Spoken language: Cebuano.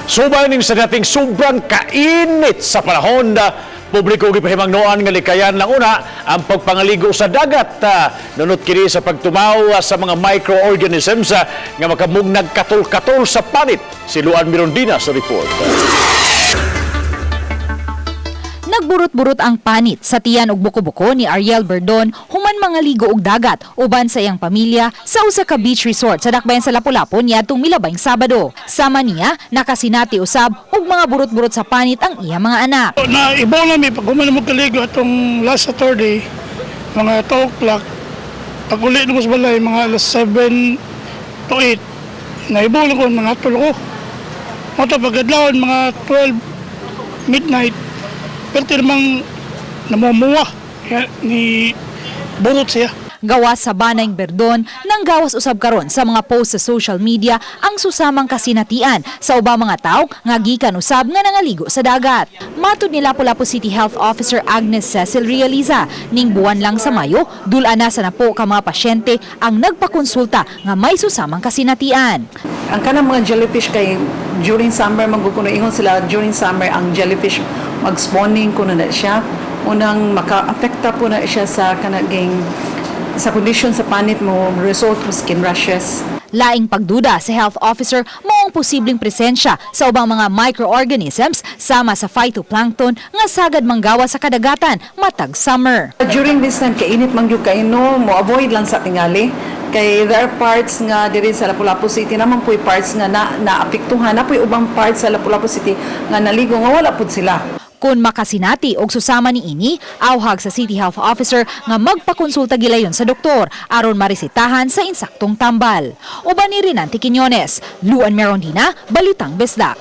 Subay ning sa dating sobrang kainit sa panahon na publiko gipahimangnoan nga likayan lang una ang pagpangaligo sa dagat, nunot kini sa pagtumaw sa mga microorganisms nga makamugnag katol-katol sa panit. Si Luan Mirondina sa report. Nagburot-burot ang panit sa tiyan og buko-buko ni Ariel Berdon human mangaligo og dagat uban sa iyang pamilya sa usa ka beach resort sa dakbayan sa Lapu-Lapu niadtong milabayng Sabado. Sama niya, nakasinati usab og mga burot-burot sa panit ang iyang mga anak. Na ibaw na mi pag human mo kaligo atong last Saturday, mga 2 o'clock. Pag uli na mo sa balay, mga alas 7 to 8, naibaw na ko, mga tulog ko. Mao pagkadlawon, mga 12 midnight, pero namang namumuwa ya, ni burot siya. Gawas sa banayng Berdon, nang gawas usab karon sa mga post sa social media ang susamang kasinatian sa ubang mga tawo nga gikan usab nga nangaligo sa dagat. Matud ni Lapu-Lapu City Health Officer Agnes Cecil Realiza, ning buwan lang sa Mayo, dul-an na sa napo ka mga pasyente ang nagpakonsulta nga may susamang kasinatian. Ang kanang mga jellyfish kay during summer man gud kuno, ingon sila, during summer ang jellyfish mag-spawning kuno na siya. Unang maka-apekta po na siya sa kanaging sa condition sa panit, mo result to skin rashes. Laing pagduda sa health officer mao ang posibleng presensya sa ubang mga microorganisms sama sa phytoplankton nga sagad manggawa sa kadagatan matag summer. During this time kay init man gyud kay, no, mo avoid lang sa tingali kay there are parts nga diri sa Lapu-Lapu City naman po'y parts nga na naapektuhan na po'y ubang parts sa Lapu-Lapu City nga naligo nga wala pud sila. Kung makasinati og susama ni ini, awhag sa City Health Officer nga magpakonsulta gilayon sa doktor aron maresetahan sa insaktong tambal. Uban ni Renante Quiñones, Luan Merondina, Balitang Bisdak.